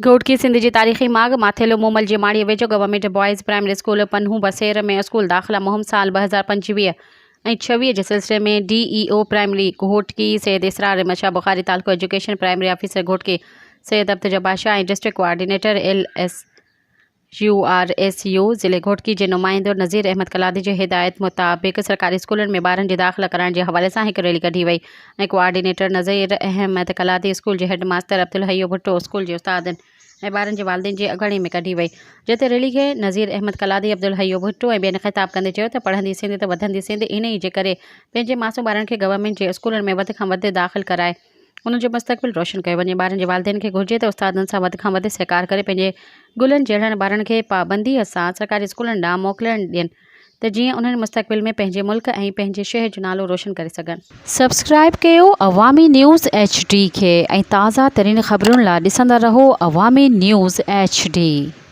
گهوٽڪي سنڌ جي تاريخي ماڳ ماٿيلو مومل جي ماڙيء ويجهو government boys primary school Panhon Basir ۾ school داخلا مهم سال 2025 ۽ 26 جي سلسلي ۾ D E O primary Ghotki Syed Israr Ahmed Shah Bukhari تعلقو education primary officer Ghotki Syed Abdul Jabbar Shah ۽ district coordinator L S U R S U ضلعي گهوٽڪي جي نمائندو نذير احمد ڪلادي جي هدايت مطابق سرڪاري اسڪولن ۾ ٻارن جي داخلا ڪرائڻ جي حوالي سان هڪ ريلي ڪڍي وئي ۽ ڪوآرڊينيٽر نذير احمد ڪلادي اسڪول جي هيڊ ماستر عبدالحيو ڀٽو اسڪول جي استادن ۽ ٻارن جي والدين جي اڳواڻي ۾ ڪڍي وئي جتي ريلي کي نذير احمد ڪلادي عبدالحيو ڀٽو ۽ ٻين خطاب ڪندي چيو ته پڙهندي سنڌ ته وڌندي سنڌ انهي جي ڪري پنهنجي معصوم ٻارن کي گورنمينٽ جي اسڪولن ۾ وڌ کان وڌ داخل ڪرائي انهن جو مستقبل روشن ڪيو وڃي. ٻارن جي والدين کي گهرجي ته استادن سان وڌ کان وڌ سهڪار ڪري پنهنجي گلن جهڙن ٻارن کي پابنديء سان سرڪاري اسڪولن ڏانهن موڪلڻ ڏين ته جيئن انهن مستقبل ۾ پنهنجي ملڪ ۽ پنهنجي شهر جو نالو روشن ڪري سگهن. سبسڪرائيب ڪيو عوامي نيوز ايڇ ڊي کي ۽ تازه ترين خبرن لا ڏسندا رهو عوامي نيوز ايڇ ڊي.